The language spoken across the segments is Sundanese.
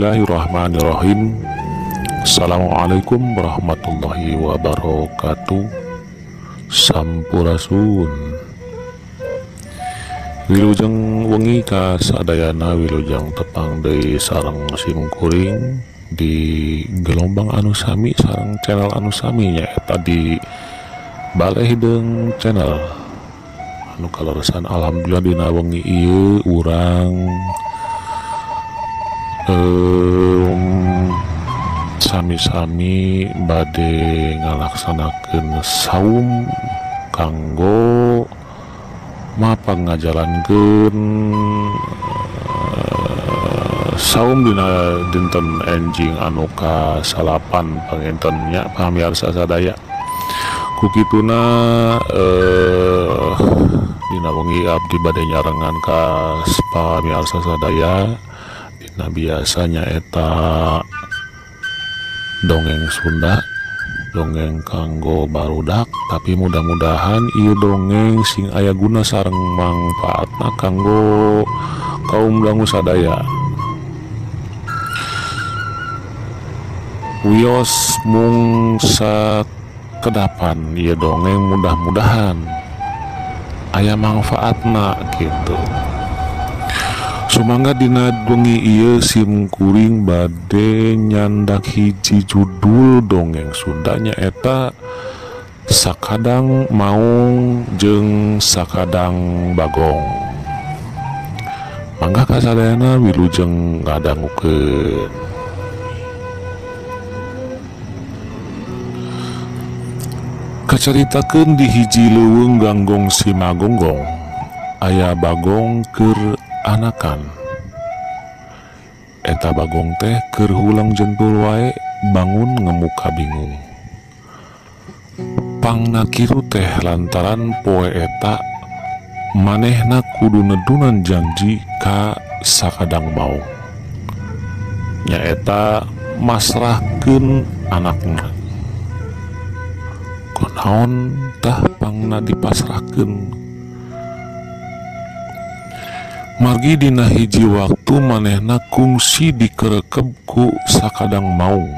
Bismillahirrahmanirrahim. Assalamualaikum warahmatullahi wabarakatuh. Sampurasun. Wilujeng wengi ka sadayana, wilujeng tepang deui sareng simkuring di gelombang anu sami sareng channel anu sami nyaeta di Balai Hideung Channel. Anu kaleresan alhamdulillah dina wengi ieu urang sami-sami bade ngalaksanakeun saum kanggo mapang ngajalankeun saum dina dinten enjing anu ka-9 panginten nya pamirsa sadaya. Ku kituna dina wengi abdi bade nyarengan ka pamirsa sadaya. Nah biasanya eta dongeng Sunda, dongeng kanggo barudak, tapi mudah-mudahan ieu dongeng sing aya guna sareng mangfaatna kanggo kaum dangu sadaya. Wios mung sakedapan ieu dongeng mudah-mudahan aya mangfaatna gitu. Sumangga dina wengi ieu sim kuring bade nyandak hiji judul dongeng Sunda nyaeta Sakadang Maung jeung Sakadang Bagong. Mangga kasadayana wilujeng ngadangukeun. Kacaritakeun di hiji leuweung Ganggong Simagonggong aya bagong keur anakan. Eta bagong teh keur hulang jentul wae bangun ngemuka bingung. Pangna kitu teh lantaran poe eta manehna kudu nedunan janji ka Sakadang Maung. Nyaeta masrahkeun anakna. Kunaon tah pangna dipasrahkeun? Margi dina hiji waktu manehna kungsi dikerekeb ku Sakadang Maung.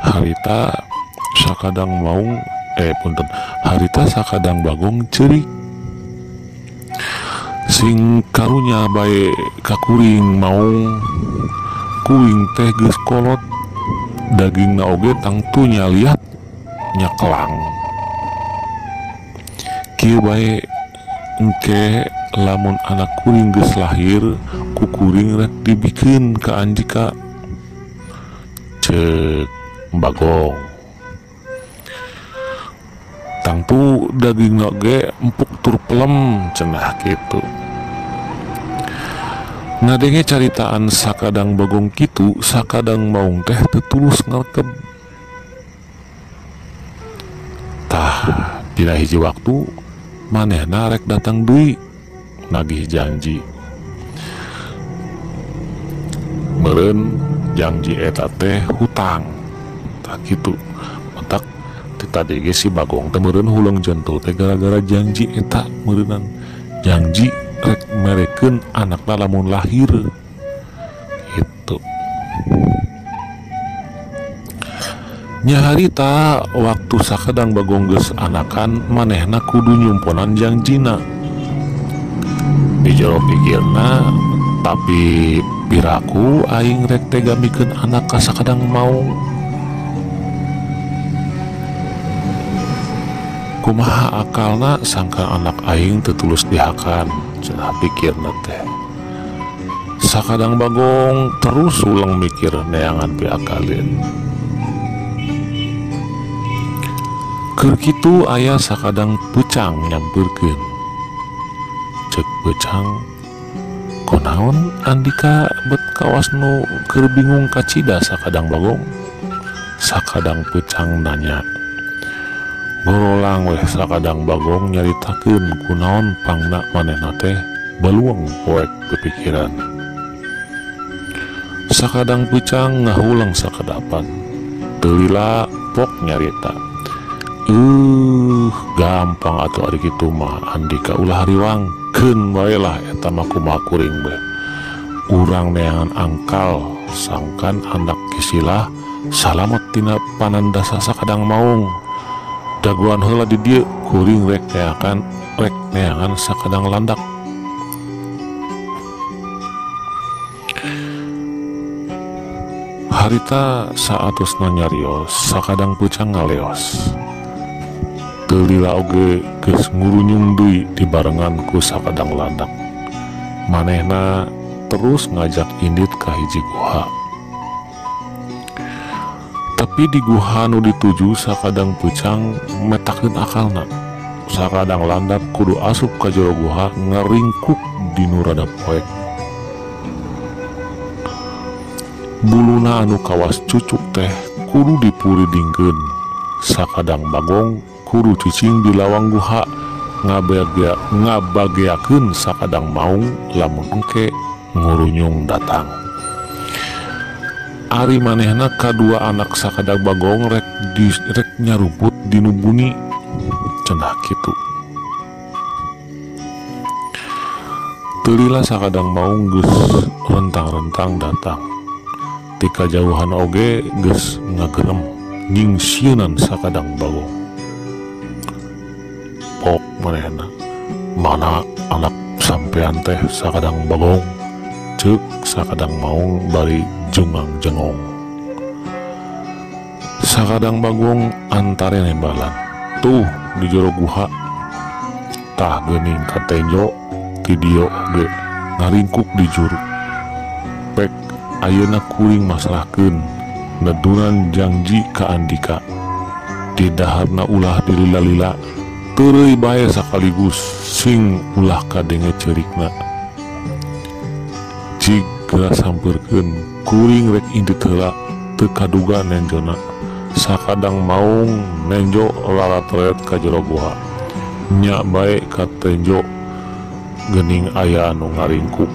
Harita Sakadang Maung harita Sakadang Bagong ceurik. Sing karunya bae kakuring maung, kuing teh geus kolot, dagingna oge tangtu nyaliat nyakelang. Kieu bae engke lamun anak kuring geus lahir, ku kuring rek dibikeun ka Andika. Ceuk Bagong. Tangtu dagingna ge empuk tur pelem cenah kitu. Ngadenge caritaan Sakadang Bagong kitu, Sakadang Maung teh teu tulus ngalkeb. Tah, dina hiji waktu manehna rek datang deui nagih janji. Meureun janji eta teh hutang. Tah kitu. Mentak ti tadi ge si Bagong teh meureun huleng jentul teh gara-gara janji eta meureunan janji rek merekeun anakna lamun lahir. Gitu. Nyaharita waktu Sakadang Bagong geus anakan manehna kudu nyumponan janjina. Di jero pikirna, tapi piraku aing rek tega mikeun anak ka Sakadang Maung. Kumaha akalna sangka anak aing teu tulus dihakan, cenah pikirna teh. Sakadang Bagong terus ulang mikir neangan piakalin. Keur kitu aya Sakadang Peucang nyampeurkeun. Ceuk Peucang, kunaon Andika bet kawas nu keur bingung kacida Sakadang Bagong? Sakadang Peucang nanya. Gorolang weh Sakadang Bagong nyaritakeun kunaon pangna manehna teh baluang poek kepikiran. Sakadang Peucang ngahulang sakedapan. Teu lila pok nyarita. Gampang atuh ari kitu mah Andika ulah hariwang keun bae lah eta mah kumaha kuring bae. Urang neangan angkal sangkan anak Kisilah salamet tina panandasa sakadang maung. Dagoan heula di dieu kuring rek neangan sakadang landak. Harita saatosna nyarios sakadang peucang ngaleos. Teu lila oge geus ngurunyung deui dibarengan ku sakadang landak. Manehna terus ngajak indit ka hiji guha. Tapi di guha nu dituju sakadang peucang metakeun akalna. Sakadang landak kudu asup ka jero guha ngaringkuk di nu rada poek. Buluna anu kawas cucuk teh kudu dipuridingkeun. Sakadang bagong kudu cicing di lawang guha ngabageakeun sakadang maung lamun engke ngurunyung datang. Ari manehna kadua anak sakadang bagong rek nyarumput di nu buni cenah kitu. Teu lila sakadang maung geus rentang-rentang datang. Ti kajauhan oge geus ngagerem nyingsieunan sakadang bagong. Pok manehna, mana anak sampean teh sakadang bagong? Ceuk sakadang maung bari jungang jengong. Sakadang bagong antare nembalan. Tuh di jero guha. Tah geuning katenjo ti dieu oge ngaringkuk di juru. Pek ayeuna kuring masrahkeun neduran jangji ka Andika. Didaharna ulah dilila-lila, teureui bae sakaligus sing ulah kadenge ceurikna. Cig geura sampeurkeun kuring rek indit heula teu kaduga nenjona. Sakadang maung nenjo laratret ka jero guha. Nya bae katenjo geuning aya anu ngaringkuk.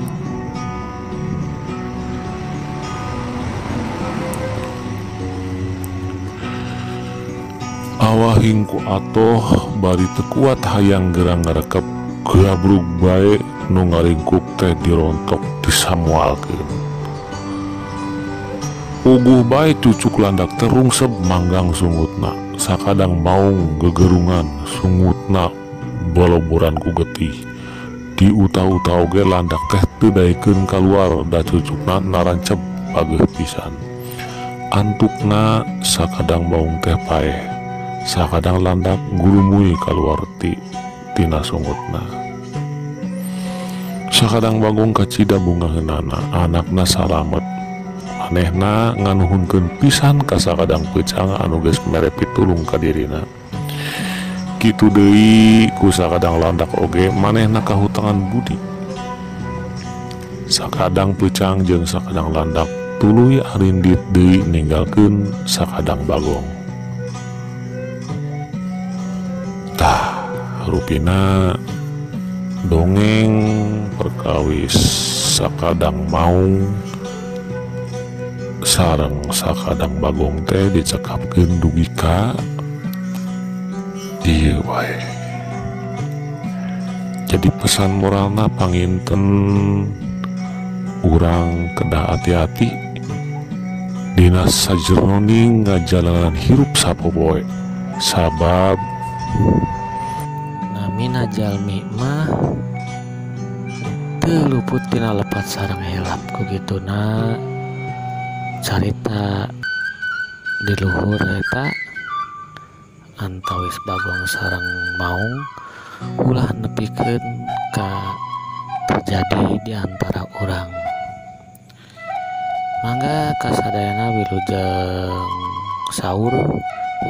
Awahing ku atoh bari teu kuat hayang gerang ngarekep gabrug bae nu ngaringkuk teh dirontok disamualkeun. Uguh bae cucuk landak teh rungsep manggang sungutna. Sakadang maung gegerungan sungutna boloboran ku getih. Diutah-utah oge landak teh teu daekeun kaluar da cucukna narancep pageuh pisan. Antukna sakadang maung teh paeh. Sakadang landak gurumuy kaluar tina sungutna. Sakadang bagong kacida bungaheunana anakna salamet. Manehna nganuhunkeun pisan ka sakadang peucang anu geus mere pitulung ka dirina. Kitu deui ku sakadang landak oge manehna kahutangan budi. Sakadang peucang jeung sakadang landak tuluy arindit deui ninggalkeun sakadang bagong. Tah rupina dongeng perkawis sakadang maung sareng sakadang bagong teh dicekapkeun dugi ka dieu wae. Jadi pesan moralna panginten urang kedah hati-hati dina sajeroning ngajalanan hirup sapopoe sabab namina jalmi mah teu luput tina lepat sareng helap ku kituna carita di luhur eta antawis bagong sareng maung ulah nepikeun ka terjadi di antara urang. Mangga kasadayana wilujeng sahur,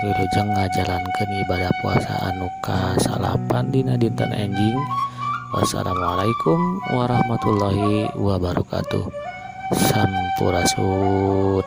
wilujeng ngajalankeun ibadah puasa anu kasalapan dina dinten enjing. Wassalamualaikum warahmatullahi wabarakatuh. Sampurasun.